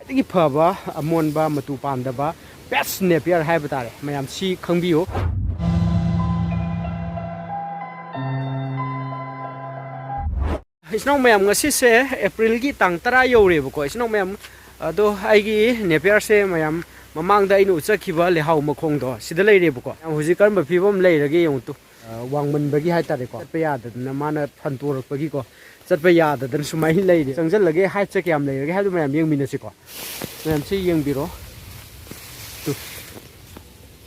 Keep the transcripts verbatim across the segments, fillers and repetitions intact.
ꯈ꯭ꯋꯥꯏꯗꯒꯤ ꯐꯕ, ꯑꯃꯣꯟꯕ, ꯃꯇꯨ ꯄꯥꯝꯗꯕ, best napier ꯍꯥꯏꯕ ꯇꯥꯔꯦ꯫ ꯃꯌꯥꯝ ꯁꯤ ꯈꯪꯕꯤꯌꯨ꯫ ꯏꯆꯤꯟ ꯏꯅꯥꯎ ꯃꯌꯥꯝ, ꯉꯁꯤꯁꯦ ꯑꯦꯄ꯭ꯔꯤꯜꯒꯤ ꯇꯥꯡ ꯇꯔꯥ ꯌꯧꯔꯦꯕꯀꯣ꯫ ꯏꯆꯤꯟ ꯏꯅꯥꯎ ꯃꯌꯥꯝ, ꯑꯗꯣ ꯑꯩꯒꯤ napierꯁꯦ ꯃꯌꯥꯝ ꯃꯃꯥꯡꯗ ꯑꯩꯅ ꯎꯠꯆꯈꯤꯕ ꯂꯩꯍꯥꯎ ꯃꯈꯣꯡꯗꯣ ꯁꯤꯗ ꯂꯩꯔꯦꯕꯀꯣ꯫ ꯍꯧꯖꯤꯛ ꯀꯔꯝꯕ ꯐꯤꯕꯝ ꯂꯩꯔꯒꯦ ꯌꯦꯡꯉꯨ ꯇꯨ꯫ ꯑ, ꯋꯥꯡꯃꯟꯕꯒꯤꯀꯣ, ꯆꯠꯄ ꯌꯥꯗꯗꯅ, ꯃꯥꯅ ꯐꯟꯇꯣꯔꯛꯄꯒꯤꯀꯣ, ꯆꯠꯄ ꯌꯥꯗꯗꯅ ꯁꯨꯃꯥꯏꯅ ꯂꯩꯔꯦ꯫ ꯆꯪꯁꯤꯜꯂꯒꯦ, heightꯁꯦ ꯀꯌꯥꯝ ꯂꯩꯔꯒꯦ ꯍꯥꯏꯕꯗꯨ ꯃꯌꯥꯝ ꯌꯦꯡꯃꯤꯟꯅꯁꯤꯀꯣ꯫ ꯃꯌꯥꯝꯁꯤ ꯌꯦꯡꯕꯤꯔꯣ꯫ ꯇꯨ꯫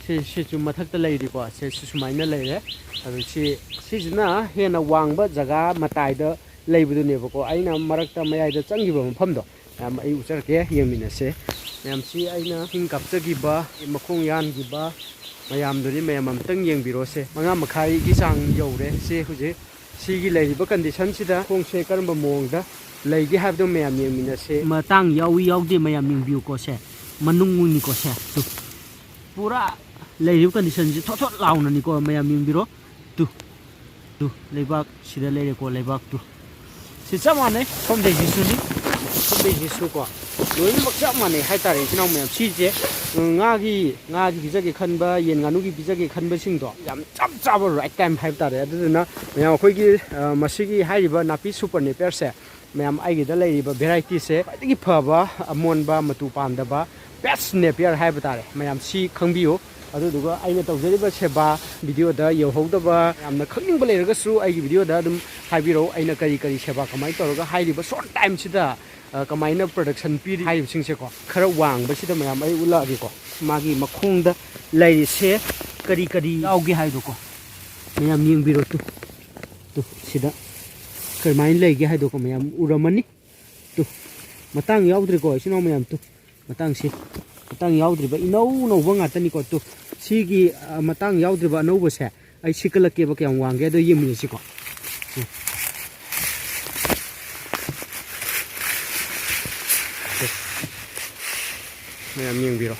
ꯁꯤ, ꯁꯤꯁꯨ ꯃꯊꯛꯇ ꯂꯩꯔꯤꯀꯣ꯫ ꯁꯤ, ꯁꯤ ꯁꯨꯃꯥꯏꯅ ꯂꯩꯔꯦ꯫ ꯑꯗꯨ ꯁꯤ, ꯁꯤꯁꯤꯅ ꯍꯦꯟꯅ ꯋꯥꯡꯕ ꯖꯒꯥ ꯃꯇꯥꯏꯗ ꯂꯩꯕꯗꯨꯅꯦꯕꯀꯣ꯫ ꯑꯩꯅ ꯃꯔꯛꯇ ꯃꯌꯥꯏꯗ ꯆꯪꯈꯤꯕ ꯃꯐꯝꯗꯣ, ꯃꯌꯥꯝ ꯑꯩ ꯎꯠꯆꯔꯛꯀꯦ, ꯌꯦꯡꯃꯤꯟꯅꯁꯦ꯫ ꯃꯌꯥꯝꯁꯤ ꯑꯩꯅ ꯏꯁꯤꯡ ꯀꯥꯞꯆꯈꯤꯕ, ꯃꯈꯣꯡ ꯌꯥꯟꯈꯤꯕ ꯃꯌꯥꯝꯗꯨꯅꯤ꯫ ꯃꯌꯥꯝ ꯑꯝꯇꯪ ꯌꯦꯡꯕꯤꯔꯣꯁꯦ꯫ ꯃꯉꯥ ꯃꯈꯥꯏꯒꯤ ꯆꯥꯡ ꯌꯧꯔꯦ꯫ ꯁꯦ ꯍꯧꯖꯤꯛ ꯁꯤꯒꯤ ꯂꯩꯔꯤꯕ conditionꯁꯤꯗ ꯈꯣꯡꯁꯦ ꯀꯔꯝꯕ ꯃꯑꯣꯡꯗ ꯂꯩꯒꯦ ꯍꯥꯏꯕꯗꯨ ꯃꯌꯥꯝ ꯌꯦꯡꯃꯤꯟꯅꯁꯦ꯫ ꯃꯇꯥꯡ ꯌꯥꯎꯏ ꯌꯥꯎꯗꯦ ꯃꯌꯥꯝ ꯌꯦꯡꯕꯤꯌꯨꯀꯣ꯫ ꯁꯦ ꯃꯅꯨꯡꯅꯤꯀꯣ꯫ ꯁꯦ ꯇꯨ, ꯄꯨꯔꯥ ꯂꯩꯔꯤꯕ conditionꯁꯤ ꯊꯣꯠ ꯊꯣꯠ ꯂꯥꯎꯅꯅꯤꯀꯣ꯫ ꯃꯌꯥꯝ ꯌꯦꯡꯕꯤꯔꯣ꯫ ꯇꯨ, ꯇꯨ, ꯂꯩꯕꯥꯛ ꯁꯤꯗ ꯂꯩꯔꯦꯀꯣ, ꯂꯩꯕꯥꯛ ꯇꯨ꯫ ꯁꯤ ꯆꯞ ꯃꯥꯟꯅꯩ, ꯁꯣꯝꯗꯩꯁꯤꯁꯨꯅꯤ, ꯁꯣꯝꯗꯩꯁꯤꯁꯨ ꯀꯣ, ꯂꯣꯏꯅꯃꯛ ꯆꯞ ꯃꯥꯟꯅꯩ ꯍꯥꯏꯇꯥꯔꯦ, ꯏꯆꯤꯟ ꯏꯅꯥꯎ ꯃꯌꯥꯝ꯫ ꯁꯤꯁꯦ, ꯎꯝ, ꯉꯥꯒꯤ, ꯉꯥꯒꯤ ꯄꯤꯖꯒꯦ ꯈꯟꯕ, ꯌꯦꯟ ꯉꯥꯅꯨꯒꯤ ꯄꯤꯖꯒꯦ ꯈꯟꯕꯁꯤꯡꯗꯣ ꯌꯥꯝ ꯆꯞ ꯆꯥꯕ right time ꯍꯥꯏꯕ ꯇꯥꯔꯦ꯫ ꯑꯗꯨꯗꯨꯅ ꯃꯌꯥꯝ ꯑꯩꯈꯣꯏꯒꯤ, ꯑ, ꯃꯁꯤꯒꯤ ꯍꯥꯏꯔꯤꯕ ꯅꯥꯄꯤ super napierꯁꯦ, ꯃꯌꯥꯝ ꯑꯩꯒꯤꯗ ꯂꯩꯔꯤꯕ varietyꯁꯦ ꯈ꯭ꯋꯥꯏꯗꯒꯤ ꯐꯕ, ꯑꯃꯣꯟꯕ, ꯃꯇꯨ ꯄꯥꯝꯗꯕ, best napier ꯍꯥꯏꯕ ꯇꯥꯔꯦ꯫ ꯃꯌꯥꯝ ꯁꯤ ꯈꯪꯕꯤꯌꯨ꯫ ꯑꯗꯨꯗꯨꯒ ꯑꯩꯅ ꯇꯧꯖꯔꯤꯕ ꯁꯦꯕꯥ videoꯗ ꯌꯧꯍꯧꯗꯕ, ꯌꯥꯝꯅ ꯈꯪꯅꯤꯡꯕ ꯂꯩꯔꯒꯁꯨ ꯑꯩꯒꯤ videoꯗ ꯑꯗꯨꯝ ꯍꯥꯏꯕꯤꯔꯛꯎ꯫ ꯑꯩꯅ ꯀꯔꯤ ꯀꯔꯤ ꯁꯦꯕꯥ ꯀꯃꯥꯏꯅ ꯇꯧꯔꯒ ꯍꯥꯏꯔꯤꯕ short timeꯁꯤꯗ, ꯑ, ꯀꯃꯥꯏꯅ production ꯄꯤꯔꯤ ꯍꯥꯏꯔꯤꯕꯁꯤꯡꯁꯦꯀꯣ꯫ ꯈꯔ ꯋꯥꯡꯕꯁꯤꯗ ꯃꯌꯥꯝ ꯑꯩ ꯎꯠꯂꯛꯑꯒꯦꯀꯣ꯫ ꯃꯥꯒꯤ ꯃꯈꯣꯡꯗ ꯂꯩꯔꯤꯁꯦ ꯀꯔꯤ ꯀꯔꯤ ꯌꯥꯎꯒꯦ ꯍꯥꯏꯗꯣꯀꯣ꯫ ꯃꯌꯥꯝ ꯌꯦꯡꯕꯤꯔꯣ ꯇꯨ꯫ ꯇꯨ, ꯁꯤꯗ ꯀꯔꯝꯍꯥꯏꯅ ꯂꯩꯒꯦ ꯍꯥꯏꯗꯣꯀꯣ꯫ ꯃꯌꯥꯝ ꯎꯔꯝꯃꯅꯤ꯫ ꯇꯨ, ꯃꯇꯥꯡ ꯌꯥꯎꯗ꯭ꯔꯦꯀꯣ, ꯏꯆꯤꯟ ꯏꯅꯥꯎ ꯃꯌꯥꯝ ꯇꯨ꯫ ꯃꯇꯥꯡꯁꯤ, ꯃꯇꯥꯡ ꯌꯥꯎꯗ꯭ꯔꯤꯕ, ꯏꯅꯧ ꯅꯧꯕ ꯉꯥꯛꯇꯅꯤꯀꯣ꯫ ꯇꯨ, ꯁꯤꯒꯤ, ꯑ, ꯃꯇꯥꯡ ꯌꯥꯎꯗ꯭ꯔꯤꯕ ꯑꯅꯧꯕꯁꯦ ꯑꯩ ꯁꯤꯀꯠꯂꯛꯀꯦꯕ, ꯀꯌꯥꯝ ꯋꯥꯡꯒꯦ ꯑꯗꯣ ꯌꯦꯡꯃꯤꯟꯅꯁꯤꯀꯣ꯫ ꯇꯨ꯫ ꯇꯨ꯫ ꯃꯌꯥꯝ ꯌꯦꯡꯕꯤꯔꯣ꯫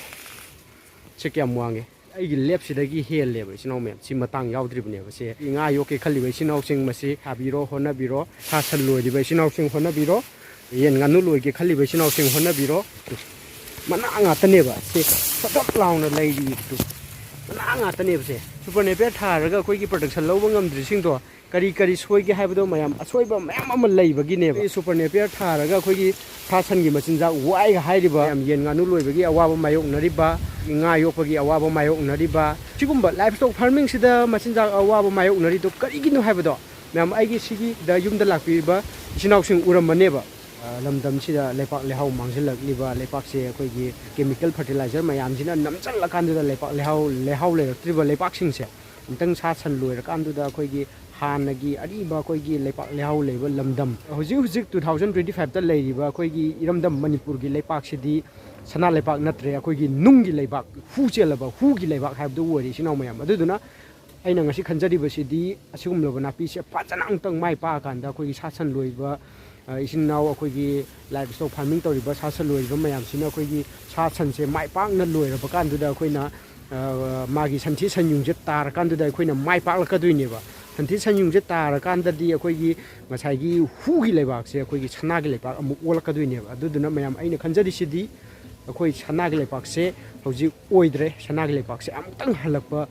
ꯁꯤ ꯀꯌꯥꯝ ꯋꯥꯡꯒꯦ? ꯑꯩꯒꯤ ꯂꯦꯞꯁꯤꯗꯒꯤ ꯍꯦꯜꯂꯦꯕ, ꯏꯆꯤꯟ ꯏꯅꯥꯎ ꯃꯌꯥꯝ꯫ ꯁꯤ ꯃꯇꯥꯡ ꯌꯥꯎꯗ꯭ꯔꯤꯕꯅꯦꯕ꯫ ꯁꯤ ꯉꯥ ꯌꯣꯛꯀꯦ ꯈꯜꯂꯤꯕ ꯏꯆꯤꯟ ꯏꯅꯥꯎꯁꯤꯡ ꯃꯁꯤ ꯊꯥꯕꯤꯔꯣ, ꯍꯣꯠꯅꯕꯤꯔꯣ꯫ ꯁꯥ ꯁꯟ ꯂꯣꯏꯔꯤꯕ ꯏꯆꯤꯟ ꯏꯅꯥꯎꯁꯤꯡ ꯍꯣꯠꯅꯕꯤꯔꯣ꯫ ꯌꯦꯟ ꯉꯥꯅꯨ ꯂꯣꯏꯒꯦ ꯈꯜꯂꯤꯕ ꯏꯆꯤꯟ ꯏꯅꯥꯎꯁꯤꯡ ꯍꯣꯠꯅꯕꯤꯔꯣ꯫ ꯃꯅꯥ ꯉꯥꯛꯇꯅꯦꯕ ꯁꯤ, ꯊꯣꯠ ꯊꯣꯠ ꯂꯥꯎꯅ ꯂꯩꯔꯤꯗꯨ꯫ ꯃꯅꯥ ꯉꯥꯛꯇꯅꯦꯕ ꯁꯦ꯫ ꯁꯨꯄꯔ ꯅꯦꯄꯤꯌꯔ ꯊꯥꯔꯒ ꯑꯩꯈꯣꯏꯒꯤ ꯄ꯭ꯔꯗꯛꯁꯟ ꯂꯧꯕ ꯉꯝꯗ꯭ꯔꯤꯁꯤꯡꯗꯣ ꯀꯔꯤ ꯀꯔꯤ ꯁꯣꯏꯒꯦ ꯍꯥꯏꯕꯗꯣ ꯃꯌꯥꯝ ꯑꯁꯣꯏꯕ ꯃꯌꯥꯝ ꯑꯃ ꯂꯩꯕꯒꯤꯅꯦꯕ꯫ ꯑꯩꯈꯣꯏ ꯁꯨꯄꯔ ꯅꯦꯄꯤꯌꯔ ꯊꯥꯔꯒ ꯑꯩꯈꯣꯏꯒꯤ ꯁꯥ ꯁꯟꯒꯤ ꯃꯆꯤꯟꯖꯥꯛ ꯋꯥꯏꯒ ꯍꯥꯏꯔꯤꯕ ꯃꯌꯥꯝ, ꯌꯦꯟ ꯉꯥꯅꯨ ꯂꯣꯏꯕꯒꯤ ꯑꯋꯥꯕ ꯃꯥꯌꯣꯛꯅꯔꯤꯕ, ꯉꯥ ꯌꯣꯛꯄꯒꯤ ꯑꯋꯥꯕ ꯃꯥꯌꯣꯛꯅꯔꯤꯕ, ꯁꯤꯒꯨꯝꯕ ꯂꯥꯏꯐ ꯁ꯭ꯇꯣꯛ ꯐꯥꯔꯃꯤꯡꯁꯤꯗ ꯃꯆꯤꯟꯖꯥꯛ ꯑꯋꯥꯕ ꯃꯥꯌꯣꯛꯅꯔꯤꯗꯣ ꯀꯔꯤꯒꯤꯅꯣ ꯍꯥꯏꯕꯗꯣ ꯃꯌꯥꯝ ꯑꯩꯒꯤ ꯁꯤꯒꯤꯗ ꯌꯨꯝꯗ ꯂꯥꯛꯄꯤꯔꯤꯕ ꯏꯆꯤꯟ ꯏꯅꯥꯎꯁꯤꯡ ꯎꯔꯝꯃꯅꯦꯕ꯫ ꯑ, ꯂꯝꯗꯝꯁꯤꯗ ꯂꯩꯄꯥꯛ ꯂꯩꯍꯥꯎ ꯃꯥꯡꯁꯤꯜꯂꯛꯂꯤꯕ, ꯂꯩꯄꯥꯛꯁꯦ ꯑꯩꯈꯣꯏꯒꯤ ꯀꯦꯃꯤꯀꯦꯜ ꯐꯔꯇꯤꯂꯥꯏꯖꯔ ꯃꯌꯥꯝꯁꯤꯅ ꯅꯝꯁꯤꯜꯂꯀꯥꯟꯗꯨꯗ ꯂꯩꯄꯥꯛ ꯂꯩꯍꯥꯎ, ꯂꯩꯍꯥꯎ ꯂꯩꯔꯛꯇ꯭ꯔꯤꯕ ꯂꯩꯄꯥꯛꯁꯤꯡꯁꯦ ꯑꯃꯨꯛꯇꯪ ꯁꯥ ꯁꯟ ꯂꯣꯏꯔꯀꯥꯟꯗꯨꯗ ꯑꯩꯈꯣꯏꯒꯤ ꯍꯥꯟꯅꯒꯤ ꯑꯔꯤꯕ ꯑꯩꯈꯣꯏꯒꯤ ꯂꯩꯄꯥꯛ ꯂꯩꯍꯥꯎ ꯂꯩꯕ ꯂꯝꯗꯝ, ꯍꯧꯖꯤꯛ ꯍꯧꯖꯤꯛ ꯇꯨ ꯊꯥꯎꯖꯟ ꯇ꯭ꯋꯦꯟꯇꯤ ꯐꯥꯏꯚꯇ ꯂꯩꯔꯤꯕ ꯑꯩꯈꯣꯏꯒꯤ ꯏꯔꯝꯗꯝ ꯃꯅꯤꯄꯨꯔꯒꯤ ꯂꯩꯄꯥꯛꯁꯤꯗꯤ ꯁꯅꯥ ꯂꯩꯄꯥꯛ ꯅꯠꯇ꯭ꯔꯦ, ꯑꯩꯈꯣꯏꯒꯤ ꯅꯨꯡꯒꯤ ꯂꯩꯕꯥꯛ, ꯍꯨ ꯆꯦꯜꯂꯕ ꯍꯨꯒꯤ ꯂꯩꯕꯥꯛ ꯍꯥꯏꯕꯗꯨ ꯑꯣꯏꯔꯦ, ꯏꯆꯤꯟ ꯏꯅꯥꯎ ꯃꯌꯥꯝ꯫ ꯑꯗꯨꯗꯨꯅ ꯑꯩꯅ ꯉꯁꯤ ꯈꯟꯖꯔꯤꯕꯁꯤꯗꯤ ꯑꯁꯤꯒꯨꯝꯂꯕ ꯅꯥꯄꯤꯁꯦ ꯐꯖꯅ ꯑꯃꯨꯛꯇꯪ ꯃꯥꯏ ꯄꯥꯛꯑꯀꯥꯟꯗ ꯑꯩꯈꯣꯏꯒꯤ ꯁꯥ ꯁꯟ ꯂꯣꯏꯕ, ꯑ, ꯏꯆꯤꯟ ꯏꯅꯥꯎ ꯑꯩꯈꯣꯏꯒꯤ ꯂꯥꯏꯐ ꯁ꯭ꯇꯣꯛ ꯐꯥꯔꯃꯤꯡ ꯇꯧꯔꯤꯕ ꯁꯥ ꯁꯟ ꯂꯣꯏꯔꯤꯕ ꯃꯌꯥꯝꯁꯤꯅ ꯑꯩꯈꯣꯏꯒꯤ ꯁꯥ ꯁꯟꯁꯦ ꯃꯥꯏ ꯄꯥꯛꯅ ꯂꯣꯏꯔꯕ ꯀꯥꯟꯗꯨꯗ ꯑꯩꯈꯣꯏꯅ, ꯑ, ꯃꯥꯒꯤ ꯁꯟꯊꯤ ꯁꯟꯌꯨꯡꯁꯦ ꯇꯥꯔꯀꯥꯟꯗꯨꯗ ꯑꯩꯈꯣꯏꯅ ꯃꯥꯏ ꯄꯥꯛꯂꯛꯀꯗꯣꯏꯅꯦꯕ꯫ ꯁꯟꯊꯤ ꯁꯟꯌꯨꯡꯁꯦ ꯇꯥꯔꯀꯥꯟꯗꯗꯤ ꯑꯩꯈꯣꯏꯒꯤ ꯉꯁꯥꯏꯒꯤ ꯍꯨꯒꯤ ꯂꯩꯕꯥꯛꯁꯦ ꯑꯩꯈꯣꯏꯒꯤ ꯁꯅꯥꯒꯤ ꯂꯩꯕꯥꯛ ꯑꯃꯨꯛ ꯑꯣꯜꯂꯛꯀꯗꯣꯏꯅꯦꯕ꯫ ꯑꯗꯨꯗꯨꯅ ꯃꯌꯥꯝ ꯑꯩꯅ ꯈꯟꯖꯔꯤꯁꯤꯗꯤ ꯑꯩꯈꯣꯏ ꯁꯅꯥꯒꯤ ꯂꯩꯕꯥꯛꯁꯦ ꯍꯧꯖꯤꯛ ꯑꯣꯏꯗ꯭ꯔꯦ꯫ ꯁꯅꯥꯒꯤ ꯂꯩꯕꯥꯛꯁꯦ ꯑꯃꯨꯛꯇꯪ ꯍꯜꯂꯛꯄ,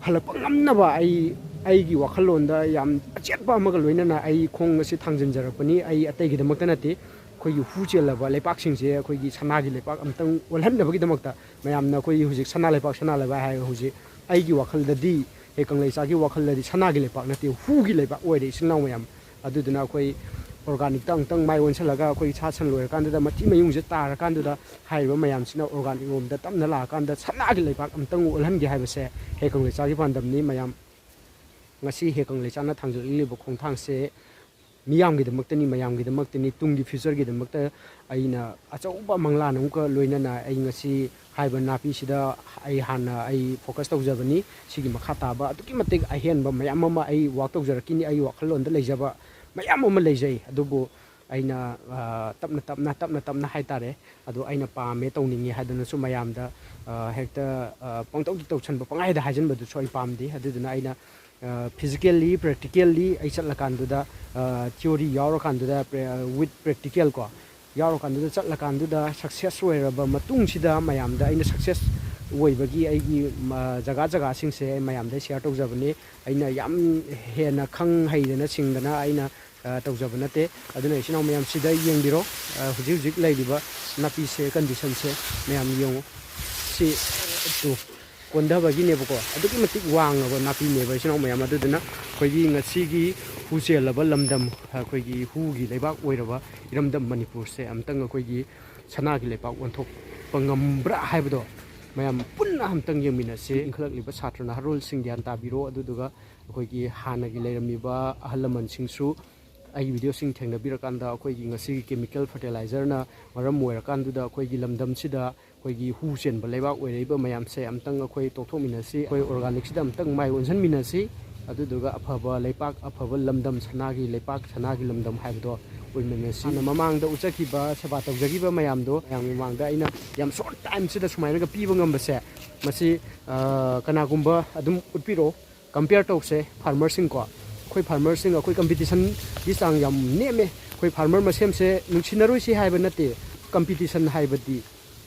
ꯍꯜꯂꯛꯄ ꯉꯝꯅꯕ ꯑꯩ, ꯑꯩꯒꯤ ꯋꯥꯈꯜꯂꯣꯟꯗ ꯌꯥꯝ ꯑꯆꯦꯠꯄ ꯑꯃꯒ ꯂꯣꯏꯅꯅ ꯑꯩ ꯈꯣꯡ ꯑꯁꯤ ꯊꯥꯡꯖꯤꯟꯖꯔꯛꯄꯅꯤ꯫ ꯑꯩ ꯑꯇꯩꯒꯤꯗꯃꯛꯇ ꯅꯠꯇꯦ, ꯑꯩꯈꯣꯏꯒꯤ ꯍꯨ ꯆꯦꯜꯂꯕ ꯂꯩꯄꯥꯛꯁꯤꯡꯁꯦ ꯑꯩꯈꯣꯏꯒꯤ ꯁꯅꯥꯒꯤ ꯂꯩꯄꯥꯛ ꯑꯃꯨꯛꯇꯪ ꯑꯣꯜꯍꯟꯅꯕꯒꯤꯗꯃꯛꯇ ꯃꯌꯥꯝꯅ ꯑꯩꯈꯣꯏ ꯍꯧꯖꯤꯛ ꯁꯅꯥ ꯂꯩꯄꯥꯛ, ꯁꯅꯥ ꯂꯩꯕꯥꯛ ꯍꯥꯏꯔꯒ ꯍꯧꯖꯤꯛ ꯑꯩꯒꯤ ꯋꯥꯈꯜꯗꯗꯤ, ꯍꯦ ꯀꯪꯂꯩꯆꯥꯒꯤ ꯋꯥꯈꯜꯗꯗꯤ ꯁꯅꯥꯒꯤ ꯂꯩꯄꯥꯛ ꯅꯠꯇꯦ, ꯍꯨꯒꯤ ꯂꯩꯄꯥꯛ ꯑꯣꯏꯔꯦ, ꯏꯆꯤꯜ ꯏꯅꯥꯎ ꯃꯌꯥꯝ꯫ ꯑꯗꯨꯗꯨꯅ ꯑꯩꯈꯣꯏ ꯑꯣꯔꯒꯥꯅꯤꯛꯇ ꯑꯃꯨꯛꯇꯪ ꯃꯥꯏ ꯑꯣꯟꯁꯤꯜꯂꯒ ꯑꯩꯈꯣꯏ ꯁꯥ ꯁꯟ ꯂꯣꯏꯔꯀꯥꯟꯗꯨꯗ ꯃꯊꯤ ꯃꯌꯨꯡꯁꯦ ꯇꯥꯔꯀꯥꯟꯗꯨꯗ ꯍꯥꯏꯔꯤꯕ ꯃꯌꯥꯝꯁꯤꯅ ꯑꯣꯔꯒꯥꯅꯤꯛ ꯂꯣꯝꯗ ꯇꯞꯅ ꯂꯥꯛꯑꯀꯥꯟꯗ ꯁꯅꯥꯒꯤ ꯂꯩꯄꯥꯛ ꯑꯃꯨꯛꯇꯪ ꯑꯣꯜꯍꯟꯒꯦ ꯍꯥꯏꯕꯁꯦ ꯍꯦ ꯀꯪꯂꯩꯆꯥꯒꯤ ꯄꯥꯟꯗꯝꯅꯤ꯫ ꯃꯌꯥꯝ, ꯉꯁꯤ ꯍꯦ ꯀꯪꯂꯩꯆꯥꯅ ꯊꯥꯡꯖꯜꯂꯛꯂꯤꯕ ꯈꯣꯡꯊꯥꯡꯁꯦ ꯃꯤꯌꯥꯝꯒꯤꯗꯃꯛꯇꯅꯤ, ꯃꯌꯥꯝꯒꯤꯗꯃꯛꯇꯅꯤ, ꯇꯨꯡꯒꯤ ꯐ꯭ꯌꯨꯆꯔꯒꯤꯗꯃꯛꯇ ꯑꯩꯅ ꯑꯆꯧꯕ ꯃꯪꯂꯥꯟ ꯑꯃꯒ ꯂꯣꯏꯅꯅ ꯑꯩ ꯉꯁꯤ ꯍꯥꯏꯔꯤꯕ ꯅꯥꯄꯤꯁꯤꯗ ꯑꯩ ꯍꯥꯟꯅ ꯑꯩ ꯐꯣꯀꯁ ꯇꯧꯖꯕꯅꯤ꯫ ꯁꯤꯒꯤ ꯃꯈꯥ ꯇꯥꯕ ꯑꯗꯨꯛꯀꯤ ꯃꯇꯤꯛ ꯑꯍꯦꯟꯕ ꯃꯌꯥꯝ ꯑꯃ ꯑꯩ ꯋꯥꯛ ꯇꯧꯖꯔꯛꯈꯤꯅꯤ꯫ ꯑꯩ ꯋꯥꯈꯜꯂꯣꯟꯗ ꯂꯩꯖꯕ ꯃꯌꯥꯝ ꯑꯃ ꯂꯩꯖꯩ, ꯑꯗꯨꯕꯨ ꯑꯩꯅ, ꯑ, ꯇꯞꯅ ꯇꯞꯅ, ꯇꯞꯅ ꯇꯞꯅ ꯍꯥꯏ ꯇꯥꯔꯦ, ꯑꯗꯣ ꯑꯩꯅ ꯄꯥꯝꯃꯦ, ꯇꯧꯅꯤꯡꯉꯦ ꯍꯥꯏꯗꯅꯁꯨ ꯃꯌꯥꯝꯗ, ꯑ, ꯍꯦꯛꯇ, ꯑ, ꯄꯪꯇꯧꯗ ꯇꯧꯁꯟꯕ, ꯄꯪꯍꯥꯏꯗ ꯍꯥꯏꯖꯟꯕꯗꯨꯁꯨ ꯑꯩ ꯄꯥꯝꯗꯦ꯫ ꯑꯗꯨꯗꯨꯅ ꯑꯩꯅ ꯐꯤꯖꯤꯀꯦꯜꯂꯤ ꯄ꯭ꯔꯦꯛꯇꯤꯀꯦꯜꯂꯤ ꯑꯩ ꯆꯠꯂꯀꯥꯟꯗꯨꯗ, ꯊꯤꯑꯣꯔꯤ ꯌꯥꯎꯔꯀꯥꯟꯗꯨꯗ, ꯋꯤꯠ ꯄ꯭ꯔꯦꯛꯇꯤꯀꯦꯜ ꯀꯣ, ꯌꯥꯎꯔꯀꯥꯟꯗꯨꯗ ꯆꯠꯂꯀꯥꯟꯗꯨꯗ ꯁꯛꯁꯦꯁ ꯑꯣꯏꯔꯕ ꯃꯇꯨꯡꯁꯤꯗ ꯃꯌꯥꯝꯗ ꯑꯩꯅ ꯁꯛꯁꯦꯁ ꯑꯣꯏꯕꯒꯤ ꯑꯩꯒꯤ ꯖꯒꯥ ꯖꯒꯥꯁꯤꯡꯁꯦ ꯑꯩ ꯃꯌꯥꯝꯗ ꯁꯤꯌꯥꯔ ꯇꯧꯖꯕꯅꯤ꯫ ꯑꯩꯅ ꯌꯥꯝ ꯍꯦꯟꯅ ꯈꯪ ꯍꯩꯗꯅ ꯁꯤꯡꯗꯅ ꯑꯩꯅ ꯇꯧꯖꯕ ꯅꯠꯇꯦ꯫ ꯑꯗꯨꯅ ꯏꯆꯤꯟ ꯏꯅꯥꯎ ꯃꯌꯥꯝ ꯁꯤꯗ ꯌꯦꯡꯕꯤꯔꯣ꯫ ꯍꯧꯖꯤꯛ ꯍꯧꯖꯤꯛ ꯂꯩꯔꯤꯕ ꯅꯥꯄꯤꯁꯦ ꯀꯟꯗꯤꯁꯟꯁꯦ ꯃꯌꯥꯝ ꯌꯦꯡꯉꯨ꯫ ꯁꯤ ꯇꯨ ꯀꯣꯟꯊꯕꯒꯤꯅꯦꯕꯀꯣ꯫ ꯑꯗꯨꯛꯀꯤ ꯃꯇꯤꯛ ꯋꯥꯡꯉꯕ ꯅꯥꯄꯤꯅꯦꯕ ꯏꯆꯤꯟ ꯏꯅꯥꯎ ꯃꯌꯥꯝ꯫ ꯑꯗꯨꯗꯨꯅ ꯑꯩꯈꯣꯏꯒꯤ ꯉꯁꯤꯒꯤ ꯍꯨ ꯆꯦꯜꯂꯕ ꯂꯝꯗꯝ, ꯑꯩꯈꯣꯏꯒꯤ ꯍꯨꯒꯤ ꯂꯩꯕꯥꯛ ꯑꯣꯏꯔꯕ ꯏꯔꯝꯗꯝ ꯃꯅꯤꯄꯨꯔꯁꯦ ꯑꯝꯇꯪ ꯑꯩꯈꯣꯏꯒꯤ ꯁꯅꯥꯒꯤ ꯂꯩꯄꯥꯛ ꯑꯣꯟꯊꯣꯛꯄ ꯉꯝꯕ꯭ꯔꯥ ꯍꯥꯏꯕꯗꯣ ꯃꯌꯥꯝ ꯄꯨꯟꯅ ꯑꯝꯇꯪ ꯌꯦꯡꯃꯤꯟꯅꯁꯤ꯫ ꯏꯟꯈꯠꯂꯛꯂꯤꯕ ꯁꯥꯇ꯭ꯔ ꯅꯍꯥꯔꯣꯜꯁꯤꯡ ꯒ꯭ꯌꯥꯟ ꯇꯥꯕꯤꯔꯣ꯫ ꯑꯗꯨꯗꯨꯒ ꯑꯩꯈꯣꯏꯒꯤ ꯍꯥꯟꯅꯒꯤ ꯂꯩꯔꯝꯃꯤꯕ ꯑꯍꯜ ꯂꯃꯟꯁꯤꯡꯁꯨ ꯑꯩꯒꯤ ꯚꯤꯗꯤꯑꯣꯁꯤꯡ ꯊꯦꯡꯅꯕꯤꯔꯀꯥꯟꯗ ꯑꯩꯈꯣꯏꯒꯤ ꯉꯁꯤꯒꯤ ꯀꯦꯃꯤꯀꯦꯜ ꯐꯔꯇꯤꯂꯥꯏꯖꯔꯅ ꯃꯔꯝ ꯑꯣꯏꯔꯀꯥꯟꯗꯨꯗ ꯑꯩꯈꯣꯏꯒꯤ ꯂꯝꯗꯝꯁꯤꯗ ꯑꯩꯈꯣꯏꯒꯤ ꯍꯨ ꯆꯦꯟꯕ ꯂꯩꯕꯥꯛ ꯑꯣꯏꯔꯛꯏꯕ ꯃꯌꯥꯝꯁꯦ ꯑꯝꯇꯪ ꯑꯩꯈꯣꯏ ꯇꯣꯛꯊꯣꯛꯃꯤꯟꯅꯁꯤ꯫ ꯑꯩꯈꯣꯏ ꯑꯣꯔꯒꯥꯅꯤꯛꯁꯤꯗ ꯑꯝꯇꯪ ꯃꯥꯏ ꯑꯣꯟꯁꯤꯟꯃꯤꯟꯅꯁꯤ꯫ ꯑꯗꯨꯗꯨꯒ ꯑꯐꯕ ꯂꯩꯄꯥꯛ, ꯑꯐꯕ ꯂꯝꯗꯝ, ꯁꯅꯥꯒꯤ ꯂꯩꯄꯥꯛ, ꯁꯅꯥꯒꯤ ꯂꯝꯗꯝ ꯍꯥꯏꯕꯗꯣ ꯑꯣꯏꯃꯤꯟꯅꯁꯤ꯫ ꯍꯥꯟꯅ ꯃꯃꯥꯡꯗ ꯎꯠꯆꯈꯤꯕ, ꯁꯦꯕꯥ ꯇꯧꯖꯈꯤꯕ ꯃꯌꯥꯝꯗꯣ ꯃꯌꯥꯝꯒꯤ ꯃꯃꯥꯡꯗ ꯑꯩꯅ ꯌꯥꯝ ꯁꯣꯔꯠ ꯇꯥꯏꯝꯁꯤꯗ ꯁꯨꯃꯥꯏꯅꯒ ꯄꯤꯕ ꯉꯝꯕꯁꯦ, ꯃꯁꯤ, ꯑ, ꯀꯅꯥꯒꯨꯝꯕ ꯑꯗꯨꯝ ꯎꯠꯄꯤꯔꯛꯑꯣ꯫ ꯀꯝꯄꯤꯌꯔ ꯇꯧꯁꯦ ꯐꯥꯔꯃꯔꯁꯤꯡꯀꯣ꯫ ꯑꯩꯈꯣꯏ ꯐꯥꯔꯃꯔꯁꯤꯡ, ꯑꯩꯈꯣꯏ ꯀꯝꯄꯤꯇꯤꯁꯟꯒꯤ ꯆꯥꯡ ꯌꯥꯝ ꯅꯦꯝꯃꯦ꯫ ꯑꯩꯈꯣꯏ ꯐꯥꯔꯃꯔ ꯃꯁꯦꯟꯁꯦ ꯅꯨꯡꯁꯤꯅꯔꯣꯏꯁꯤ ꯍꯥꯏꯕ ꯅꯠꯇꯦ꯫ ꯀꯝꯄꯤꯇꯤꯁꯟ ꯍꯥꯏꯕꯗꯤ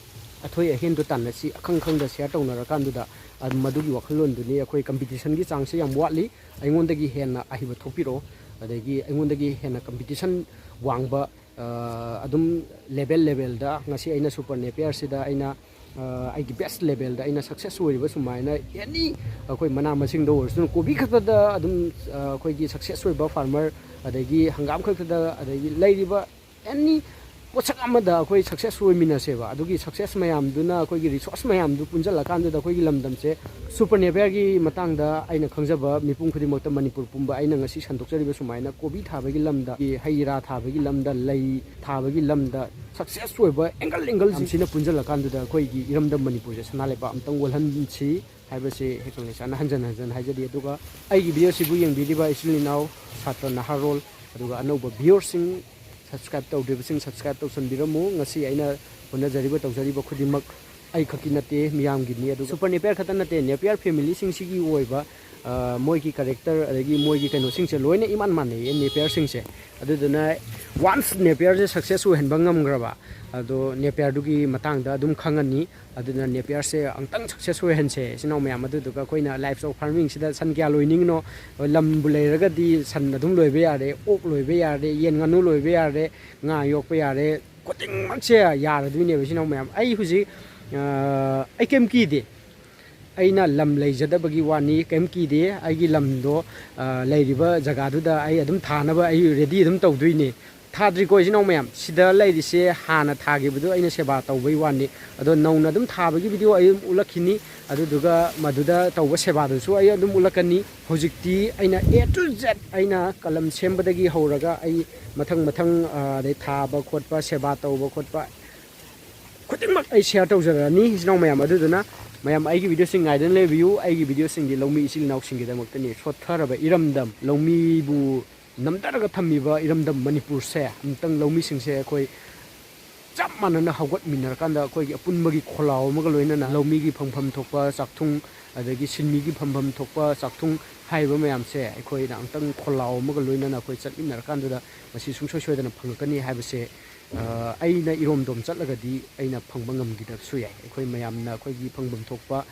ꯑꯊꯣꯏ ꯑꯍꯦꯟꯗꯣ ꯇꯥꯟꯅꯁꯤ, ꯑꯈꯪ ꯈꯪꯗ ꯁꯤꯌꯥꯔ ꯇꯧꯅꯔꯀꯥꯟꯗꯨꯗ, ꯑ, ꯃꯗꯨꯒꯤ ꯋꯥꯈꯜꯂꯣꯟꯗꯨꯅꯤ꯫ ꯑꯩꯈꯣꯏ ꯀꯝꯄꯤꯇꯤꯁꯟꯒꯤ ꯆꯥꯡꯁꯦ ꯌꯥꯝ ꯋꯥꯠꯂꯤ꯫ ꯑꯩꯉꯣꯟꯗꯒꯤ ꯍꯦꯟꯅ ꯑꯍꯩꯕ ꯊꯣꯛꯄꯤꯔꯛꯑꯣ, ꯑꯗꯒꯤ ꯑꯩꯉꯣꯟꯗꯒꯤ ꯍꯦꯟꯅ ꯀꯝꯄꯤꯇꯤꯁꯟ ꯋꯥꯡꯕ, ꯑ, ꯑꯗꯨꯝ ꯂꯦꯕꯦꯜ ꯂꯦꯕꯦꯜꯗ ꯉꯁꯤ ꯑꯩꯅ ꯁꯨꯄꯔ ꯅꯦꯄꯤꯌꯔꯁꯤꯗ ꯑꯩꯅ, ꯑ, ꯑꯩꯒꯤ ꯕꯦꯁ ꯂꯦꯕꯦꯜꯗ ꯑꯩꯅ ꯁꯛꯁꯦꯁ ꯑꯣꯏꯔꯤꯕ ꯁꯨꯃꯥꯏꯅ ꯑꯦꯅꯤ ꯑꯩꯈꯣꯏ ꯃꯅꯥ ꯃꯁꯤꯡꯗ ꯑꯣꯏꯔꯁꯨ, ꯀꯣꯕꯤ ꯈꯛꯇꯗ ꯑꯗꯨꯝ, ꯑ, ꯑꯩꯈꯣꯏꯒꯤ ꯁꯛꯁꯦꯁ ꯑꯣꯏꯕ ꯐꯥꯔꯃꯔ, ꯑꯗꯒꯤ ꯍꯪꯒꯥꯝ ꯈꯛꯇꯗ, ꯑꯗꯒꯤ ꯂꯩꯔꯤꯕ ꯑꯦꯅꯤ ꯄꯣꯠꯁꯛ ꯑꯃꯗ ꯑꯩꯈꯣꯏ ꯁꯛꯁꯦꯁ ꯑꯣꯏꯃꯤꯟꯅꯁꯦꯕ꯫ ꯑꯗꯨꯒꯤ ꯁꯛꯁꯦꯁ ꯃꯌꯥꯝꯗꯨꯅ, ꯑꯩꯈꯣꯏꯒꯤ ꯔꯤꯁꯣꯔꯁ ꯃꯌꯥꯝꯗꯨ ꯄꯨꯟꯁꯤꯜꯂꯀꯥꯟꯗꯨꯗ ꯑꯩꯈꯣꯏꯒꯤ ꯂꯝꯗꯝꯁꯦ ꯁꯨꯄꯔ ꯅꯦꯄꯤꯌꯔꯒꯤ ꯃꯇꯥꯡꯗ ꯑꯩꯅ ꯈꯪꯖꯕ ꯃꯤꯄꯨꯝ ꯈꯨꯗꯤꯡꯃꯛꯇ ꯃꯅꯤꯄꯨꯔ ꯄꯨꯝꯕ ꯑꯩꯅ ꯉꯁꯤ ꯁꯟꯗꯣꯛꯆꯔꯤꯕ ꯁꯨꯃꯥꯏꯅ ꯀꯣꯕꯤ ꯊꯥꯕꯒꯤ ꯂꯝꯗ, ꯍꯩ ꯔꯥ ꯊꯥꯕꯒꯤ ꯂꯝꯗ, ꯂꯩ ꯊꯥꯕꯒꯤ ꯂꯝꯗ ꯁꯛꯁꯦꯁ ꯑꯣꯏꯕ ꯑꯦꯡꯒꯜ ꯑꯦꯡꯒꯜꯁꯤꯡꯁꯤꯅ ꯄꯨꯟꯁꯤꯜꯂꯀꯥꯟꯗꯨꯗ ꯑꯩꯈꯣꯏꯒꯤ ꯏꯔꯝꯗꯝ ꯃꯅꯤꯄꯨꯔꯁꯦ ꯁꯅꯥ ꯂꯩꯕꯥꯛ ꯑꯝꯇꯪ ꯑꯣꯜꯍꯟꯁꯤ ꯍꯥꯏꯕꯁꯤ ꯍꯦꯛꯇ ꯏꯁꯥꯅ ꯍꯟꯖꯟ ꯍꯟꯖꯟ ꯍꯥꯏꯖꯔꯤ꯫ ꯑꯗꯨꯒ ꯑꯩꯒꯤ ꯚꯤꯗꯤꯑꯣꯁꯤꯕꯨ ꯌꯦꯡꯕꯤꯔꯤꯕ ꯏꯆꯤꯜ ꯏꯅꯥꯎ, ꯁꯥꯇ꯭ꯔ ꯅꯍꯥꯔꯣꯜ, ꯑꯗꯨꯒ ꯑꯅꯧꯕ ꯚꯤꯌꯣꯔꯁꯤꯡ, ꯁꯕꯁꯀ꯭ꯔꯥꯏꯕ ꯇꯧꯗ꯭ꯔꯤꯕꯁꯤꯡ ꯁꯕꯁꯀ꯭ꯔꯥꯏꯕ ꯇꯧꯁꯟꯕꯤꯔꯝꯃꯨ꯫ ꯉꯁꯤ ꯑꯩꯅ ꯍꯣꯠꯅꯖꯔꯤꯕ ꯇꯧꯖꯔꯤꯕ ꯈꯨꯗꯤꯡꯃꯛ ꯑꯩ ꯈꯛꯀꯤ ꯅꯠꯇꯦ, ꯃꯤꯌꯥꯝꯒꯤꯅꯤ꯫ ꯑꯗꯨꯒ ꯁꯨꯄꯔ ꯅꯦꯄꯤꯌꯔ ꯈꯛꯇ ꯅꯠꯇꯦ, ꯅꯦꯄꯤꯌꯔ ꯐꯦꯃꯤꯂꯤꯁꯤꯡꯁꯤꯒꯤ ꯑꯣꯏꯕ ꯃꯣꯏꯒꯤ ꯀꯦꯔꯦꯛꯇꯔ ꯑꯗꯒꯤ ꯃꯣꯏꯒꯤ ꯀꯩꯅꯣꯁꯤꯡꯁꯦ ꯂꯣꯏꯅ ꯏꯃꯥꯟ ꯃꯥꯟꯅꯩꯌꯦ ꯅꯦꯄꯤꯌꯔꯁꯤꯡꯁꯦ꯫ ꯑꯗꯨꯗꯨꯅ ꯋꯥꯟꯁ ꯅꯦꯄꯤꯌꯔꯁꯦ ꯁꯛꯁꯦꯁ ꯑꯣꯏꯍꯟꯕ ꯉꯝꯈ꯭ꯔꯕ, ꯑꯗꯣ ꯅꯦꯄꯤꯌꯔꯗꯨꯒꯤ ꯃꯇꯥꯡꯗ ꯑꯗꯨꯝ ꯈꯪꯉꯅꯤ꯫ ꯑꯗꯨꯅ ꯅꯦꯄꯤꯌꯔꯁꯦ ꯑꯃꯨꯛꯇꯪ ꯁꯛꯁꯦꯁ ꯑꯣꯏꯍꯟꯁꯦ ꯏꯆꯤꯟ ꯏꯅꯥꯎ ꯃꯌꯥꯝ꯫ ꯑꯗꯨꯗꯨꯒ ꯑꯩꯈꯣꯏꯅ ꯂꯥꯏꯐ ꯁ꯭ꯇꯣꯛ ꯐꯥꯔꯃꯤꯡꯁꯤꯗ ꯁꯟ ꯀꯌꯥ ꯂꯣꯏꯅꯤꯡꯉꯤꯅꯣ, ꯂꯝꯕꯨ ꯂꯩꯔꯒꯗꯤ ꯁꯟ ꯑꯗꯨꯝ ꯂꯣꯏꯕ ꯌꯥꯔꯦ, ꯑꯣꯛ ꯂꯣꯏꯕ ꯌꯥꯔꯦ, ꯌꯦꯟ ꯉꯥꯅꯨ ꯂꯣꯏꯕ ꯌꯥꯔꯦ, ꯉꯥ ꯌꯣꯛꯄ ꯌꯥꯔꯦ, ꯈꯨꯗꯤꯡꯃꯛꯁꯦ ꯌꯥꯔꯗꯣꯏꯅꯦꯕ ꯏꯆꯤꯟ ꯏꯅꯥꯎ ꯃꯌꯥꯝ꯫ ꯑꯩ ꯍꯧꯖꯤꯛ ꯑꯩ ꯀꯩꯝ ꯀꯤꯗꯦ꯫ ꯑꯩꯅ ꯂꯝ ꯂꯩꯖꯗꯕꯒꯤ ꯋꯥꯅꯤ, ꯀꯩꯝ ꯀꯤꯗꯦ꯫ ꯑꯩꯒꯤ ꯂꯝꯗꯣ ꯂꯩꯔꯤꯕ ꯖꯒꯥꯗꯨꯗ ꯑꯩ ꯑꯗꯨꯝ ꯊꯥꯅꯕ ꯑꯩ ꯔꯦꯗꯤ ꯑꯗꯨꯝ ꯇꯧꯗꯣꯏꯅꯤ꯫ ꯊꯥꯗ꯭ꯔꯤꯀꯣ ꯏꯆꯤꯟ ꯏꯅꯥꯎ ꯃꯌꯥꯝ, ꯁꯤꯗ ꯂꯩꯔꯤꯁꯦ ꯍꯥꯟꯅ ꯊꯥꯈꯤꯕꯗꯣ ꯑꯩꯅ ꯁꯦꯕꯥ ꯇꯧꯕꯩ ꯋꯥꯅꯤ꯫ ꯑꯗꯣ ꯅꯧꯅ ꯑꯗꯨꯝ ꯊꯥꯕꯒꯤ ꯚꯤꯗꯤꯑꯣ ꯑꯩ ꯑꯗꯨꯝ ꯎꯠꯂꯛꯈꯤꯅꯤ꯫ ꯑꯗꯨꯗꯨꯒ ꯃꯗꯨꯗ ꯇꯧꯕ ꯁꯦꯕꯥꯗꯨꯁꯨ ꯑꯩ ꯑꯗꯨꯝ ꯎꯠꯂꯛꯀꯅꯤ꯫ ꯍꯧꯖꯤꯛꯇꯤ ꯑꯩꯅ A to Z, ꯑꯩꯅ ꯀꯂꯝ ꯁꯦꯝꯕꯗꯒꯤ ꯍꯧꯔꯒ ꯑꯩ ꯃꯊꯪ ꯃꯊꯪ ꯑꯗꯩ ꯊꯥꯕ ꯈꯣꯠꯄ, ꯁꯦꯕꯥ ꯇꯧꯕ ꯈꯣꯠꯄ ꯈꯨꯗꯤꯡꯃꯛ ꯑꯩ ꯁꯤꯌꯥꯔ ꯇꯧꯖꯔꯛꯑꯅꯤ ꯏꯆꯤꯟ ꯏꯅꯥꯎ ꯃꯌꯥꯝ꯫ ꯑꯗꯨꯗꯨꯅ ꯃꯌꯥꯝ ꯑꯩꯒꯤ ꯚꯤꯗꯤꯑꯣꯁꯤꯡ ꯉꯥꯏꯗꯨꯅ ꯂꯩꯕꯤꯌꯨ꯫ ꯑꯩꯒꯤ ꯚꯤꯗꯤꯑꯣꯁꯤꯡꯗꯤ ꯂꯧꯃꯤ ꯏꯆꯤꯜ ꯏꯅꯥꯎꯁꯤꯡꯒꯤꯗꯃꯛꯇꯅꯤ꯫ ꯁꯣꯠꯊꯔꯕ ꯏꯔꯝꯗꯝ, ꯂꯧꯃꯤꯕꯨ ꯅꯝꯊꯔꯒ ꯊꯝꯃꯤꯕ ꯏꯔꯝꯗꯝ ꯃꯅꯤꯄꯨꯔꯁꯦ ꯑꯃꯨꯛꯇꯪ ꯂꯧꯃꯤꯁꯤꯡꯁꯦ ꯑꯩꯈꯣꯏ ꯆꯞ ꯃꯥꯟꯅꯅ ꯍꯧꯒꯠꯃꯤꯟꯅꯔꯀꯥꯟꯗ ꯑꯩꯈꯣꯏꯒꯤ ꯑꯄꯨꯟꯕꯒꯤ ꯈꯣꯜꯂꯥꯎ ꯑꯃꯒ ꯂꯣꯏꯅꯅ ꯂꯧꯃꯤꯒꯤ ꯐꯪꯐꯝ ꯊꯣꯛꯄ ꯆꯥꯛꯊꯨꯡ, ꯑꯗꯒꯤ ꯁꯤꯟꯃꯤꯒꯤ ꯐꯪꯐꯝ ꯊꯣꯛꯄ ꯆꯥꯛꯊꯨꯡ ꯍꯥꯏꯔꯤꯕ ꯃꯌꯥꯝꯁꯦ ꯑꯩꯈꯣꯏꯅ ꯑꯃꯨꯛꯇꯪ ꯈꯣꯜꯂꯥꯎ ꯑꯃꯒ ꯂꯣꯏꯅꯅ ꯑꯩꯈꯣꯏ ꯆꯠꯃꯤꯟꯅꯔꯀꯥꯟꯗꯨꯗ ꯃꯁꯤ ꯁꯨꯡꯁꯣꯏ ꯁꯣꯏꯗꯅ ꯐꯪꯉꯛꯀꯅꯤ ꯍꯥꯏꯕꯁꯦ ꯑꯩꯅ ꯏꯔꯣꯝꯗꯣꯝ ꯆꯠꯂꯒꯗꯤ ꯑꯩꯅ ꯐꯪꯕ ꯉꯝꯈꯤꯗꯕꯁꯨ ꯌꯥꯏ꯫ ꯑꯩꯈꯣꯏ ꯃꯌꯥꯝꯅ ꯑꯩꯈꯣꯏꯒꯤ ꯐꯪꯐꯝ ꯊꯣꯛꯄ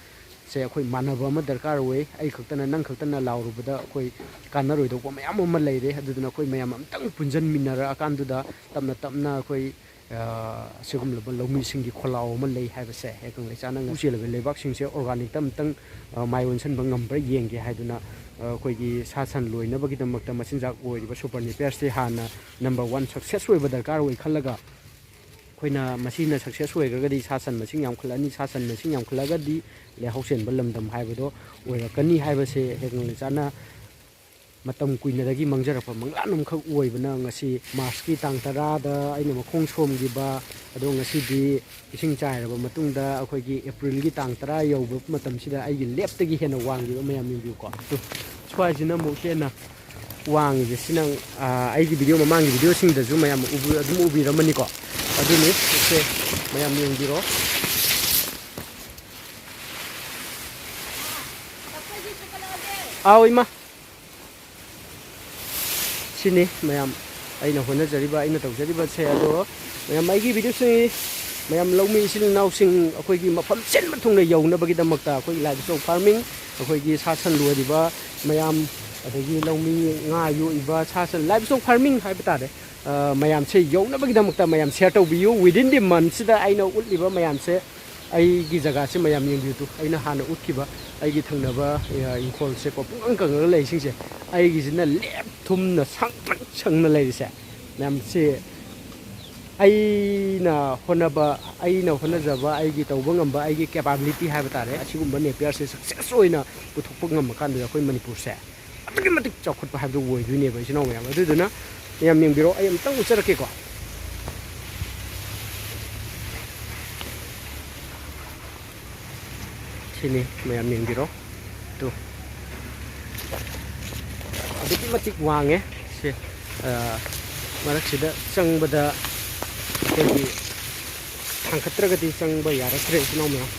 ꯁꯦ ꯑꯩꯈꯣꯏ ꯃꯥꯟꯅꯕ ꯑꯃ ꯗꯔꯀꯥꯔ ꯑꯣꯏ꯫ ꯑꯩ ꯈꯛꯇꯅ, ꯅꯪ ꯈꯛꯇꯅ ꯂꯥꯎꯔꯨꯕꯗ ꯑꯩꯈꯣꯏ ꯀꯥꯟꯅꯔꯣꯏꯗꯧꯕ ꯃꯌꯥꯝ ꯑꯃ ꯂꯩꯔꯦ꯫ ꯑꯗꯨꯗꯨꯅ ꯑꯩꯈꯣꯏ ꯃꯌꯥꯝ ꯑꯝꯇꯪ ꯄꯨꯟꯁꯤꯟꯃꯤꯟꯅꯔꯛꯑꯀꯥꯟꯗꯨꯗ ꯇꯞꯅ ꯇꯞꯅ ꯑꯩꯈꯣꯏ ꯑꯁꯤꯒꯨꯝꯂꯕ ꯂꯧꯃꯤꯁꯤꯡꯒꯤ ꯈꯣꯜꯂꯥꯎ ꯑꯃ ꯂꯩ ꯍꯥꯏꯕꯁꯦ ꯍꯦꯛ ꯂꯩꯆꯥꯅ ꯉꯥꯛꯆꯦꯜꯂꯕ ꯂꯩꯕꯥꯛꯁꯤꯡꯁꯦ ꯑꯣꯔꯒꯥꯅꯤꯛꯇ ꯑꯃꯨꯛꯇꯪ ꯃꯥꯏ ꯑꯣꯟꯁꯤꯟꯕ ꯉꯝꯕ꯭ꯔꯥ ꯌꯦꯡꯒꯦ ꯍꯥꯏꯗꯨꯅ ꯑꯩꯈꯣꯏꯒꯤ ꯁꯥ ꯁꯟ ꯂꯣꯏꯅꯕꯒꯤꯗꯃꯛꯇ ꯃꯆꯤꯟꯖꯥꯛ ꯑꯣꯏꯔꯤꯕ ꯁꯨꯄꯔ ꯅꯦꯄꯤꯌꯔꯁꯦ ꯍꯥꯟꯅ ꯅꯝꯕꯔ ꯋꯥꯟ ꯁꯛꯁꯦꯁ ꯑꯣꯏꯕ ꯗꯔꯀꯥꯔ ꯑꯣꯏ ꯈꯜꯂꯒ ꯑꯩꯈꯣꯏꯅ ꯃꯁꯤꯅ ꯁꯛꯁꯦꯁ ꯑꯣꯏꯈ꯭ꯔꯒꯗꯤ ꯁꯥ ꯁꯟ ꯃꯁꯤꯡ ꯌꯥꯝꯈꯠꯂꯛꯑꯅꯤ, ꯁꯥ ꯁꯟ ꯃꯁꯤꯡ ꯌꯥꯝꯈꯠꯂꯒꯗꯤ ꯂꯩꯍꯥꯎ ꯆꯦꯟꯕ ꯂꯝꯗꯝ ꯍꯥꯏꯕꯗꯣ ꯑꯣꯏꯔꯛꯀꯅꯤ ꯍꯥꯏꯕꯁꯦ ꯍꯦꯛ ꯂꯩꯆꯥꯅ ꯃꯇꯝ ꯀꯨꯏꯅꯗꯒꯤ ꯃꯥꯡꯖꯔꯛꯄ ꯃꯪꯂꯥꯟ ꯑꯃꯈꯛ ꯑꯣꯏꯕꯅ ꯉꯁꯤ ꯃꯥꯔꯁꯀꯤ ꯇꯥꯡ ꯇꯔꯥꯗ ꯑꯩꯅ ꯃꯈꯣꯡ ꯁꯣꯝꯈꯤꯕ ꯑꯗꯣ ꯉꯁꯤꯗꯤ ꯏꯁꯤꯡ ꯆꯥꯏꯔꯕ ꯃꯇꯨꯡꯗ ꯑꯩꯈꯣꯏꯒꯤ ꯑꯦꯄ꯭ꯔꯤꯜꯒꯤ ꯇꯥꯡ ꯇꯔꯥ ꯌꯧꯕ ꯃꯇꯝꯁꯤꯗ ꯑꯩꯒꯤ ꯂꯦꯞꯇꯒꯤ ꯍꯦꯟꯅ ꯋꯥꯡꯈꯤꯕ ꯃꯌꯥꯝ ꯌꯦꯡꯕꯤꯌꯨꯀꯣ꯫ ꯁ꯭ꯋꯥꯏꯁꯤꯅ ꯑꯃꯨꯛ ꯍꯦꯟꯅ ꯋꯥꯡꯉꯤꯁꯦ ꯁꯤꯅ ꯑꯩꯒꯤ ꯚꯤꯗꯤꯑꯣ ꯃꯃꯥꯡꯒꯤ ꯚꯤꯗꯤꯑꯣꯁꯤꯡꯗꯁꯨ ꯃꯌꯥꯝ ꯑꯗꯨꯝ ꯎꯕꯤꯔꯝꯃꯅꯤꯀꯣ꯫ ꯑꯗꯨꯅꯤ ꯁꯦ ꯃꯌꯥꯝ ꯌꯦꯡꯕꯤꯔꯣ꯫ ꯑꯥꯎ ꯏꯃꯥ꯫ ꯁꯤꯅꯤ ꯃꯌꯥꯝ ꯑꯩꯅ ꯍꯣꯠꯅꯖꯔꯤꯕ, ꯑꯩꯅ ꯇꯧꯖꯔꯤꯕꯁꯦ꯫ ꯑꯗꯣ ꯃꯌꯥꯝ ꯑꯩꯒꯤ ꯚꯤꯗꯤꯑꯣꯁꯤ ꯃꯌꯥꯝ ꯂꯧꯃꯤ ꯏꯆꯤꯜ ꯏꯅꯥꯎꯁꯤꯡ ꯑꯩꯈꯣꯏꯒꯤ ꯃꯐꯝ ꯁꯤꯟꯕ ꯊꯨꯡꯅ ꯌꯧꯅꯕꯒꯤꯗꯃꯛꯇ ꯑꯩꯈꯣꯏꯒꯤ livestock farming, ꯑꯩꯈꯣꯏꯒꯤ ꯁꯥ ꯁꯟ ꯂꯣꯏꯔꯤꯕ ꯃꯌꯥꯝ, ꯑꯗꯒꯤ ꯂꯧꯃꯤ, ꯉꯥ ꯌꯣꯛꯏꯕ, ꯁꯥ ꯁꯟ, livestock farming ꯍꯥꯏꯕ ꯇꯥꯔꯦ꯫ ꯑ, ꯃꯌꯥꯝꯁꯦ ꯌꯧꯅꯕꯒꯤꯗꯃꯛꯇ ꯃꯌꯥꯝ share ꯇꯧꯕꯤꯌꯨ꯫ Within the monthꯁꯤꯗ ꯑꯩꯅ ꯎꯠꯂꯤꯕ ꯃꯌꯥꯝꯁꯦ, ꯑꯩꯒꯤ ꯖꯒꯥꯁꯦ ꯃꯌꯥꯝ ꯌꯦꯡꯕꯤꯌꯨ꯫ ꯑꯩꯅ ꯍꯥꯟꯅ ꯎꯠꯈꯤꯕ ꯑꯩꯒꯤ ꯊꯪꯅꯕ, ꯑ, ꯏꯪꯈꯣꯜꯁꯦꯀꯣ, ꯄꯨꯡꯀꯪ ꯀꯪꯉꯒ ꯂꯩꯔꯤꯁꯤꯡꯁꯦ, ꯑꯩꯒꯤꯁꯤꯅ ꯂꯦꯞ ꯊꯨꯝꯅ ꯁꯪꯇ꯭ꯔꯤꯛ ꯁꯪꯅ ꯂꯩꯔꯤꯁꯦ ꯃꯌꯥꯝꯁꯦ꯫ ꯑꯩꯅ ꯍꯣꯠꯅꯕ, ꯑꯩꯅ ꯍꯣꯠꯅꯖꯕ, ꯑꯩꯒꯤ ꯇꯧꯕ ꯉꯝꯕ, ꯑꯩꯒꯤ capability ꯍꯥꯏꯕ ꯇꯥꯔꯦ, ꯑꯁꯤꯒꯨꯝꯕ Napierꯁꯦ success ꯑꯣꯏꯅ ꯄꯨꯊꯣꯛꯄ ꯉꯝꯃꯀꯥꯟꯗ ꯑꯩꯈꯣꯏ ꯃꯅꯤꯄꯨꯔꯁꯦ ꯑꯗꯨꯛꯀꯤ ꯃꯇꯤꯛ ꯆꯥꯎꯈꯠꯄ ꯍꯥꯏꯕꯗꯨ ꯑꯣꯏꯗꯣꯏꯅꯦꯕ, ꯏꯆꯤꯟ ꯏꯅꯥꯎ ꯃꯌꯥꯝ꯫ ꯑꯗꯨꯗꯨꯅ ꯃꯌꯥꯝ ꯌꯦꯡꯕꯤꯔꯣ, ꯑꯩ ꯑꯃꯨꯛꯇꯪ ꯎꯠꯆꯔꯛꯀꯦꯀꯣ꯫ ꯁꯤꯅꯤ, ꯃꯌꯥꯝ ꯌꯦꯡꯕꯤꯔꯣ꯫ ꯇꯨ꯫ ꯑꯗꯨꯛꯀꯤ ꯃꯇꯤꯛ ꯋꯥꯡꯉꯦ꯫ ꯁꯦ, ꯑ, ꯃꯔꯛꯁꯤꯗ ꯆꯪꯕꯗ ꯑꯩꯈꯣꯏꯒꯤ ꯊꯥꯡꯒꯠꯇ꯭ꯔꯒꯗꯤ ꯆꯪꯕ ꯌꯥꯔꯛꯇ꯭ꯔꯦ, ꯏꯆꯤꯟ ꯏꯅꯥꯎ ꯃꯌꯥꯝ꯫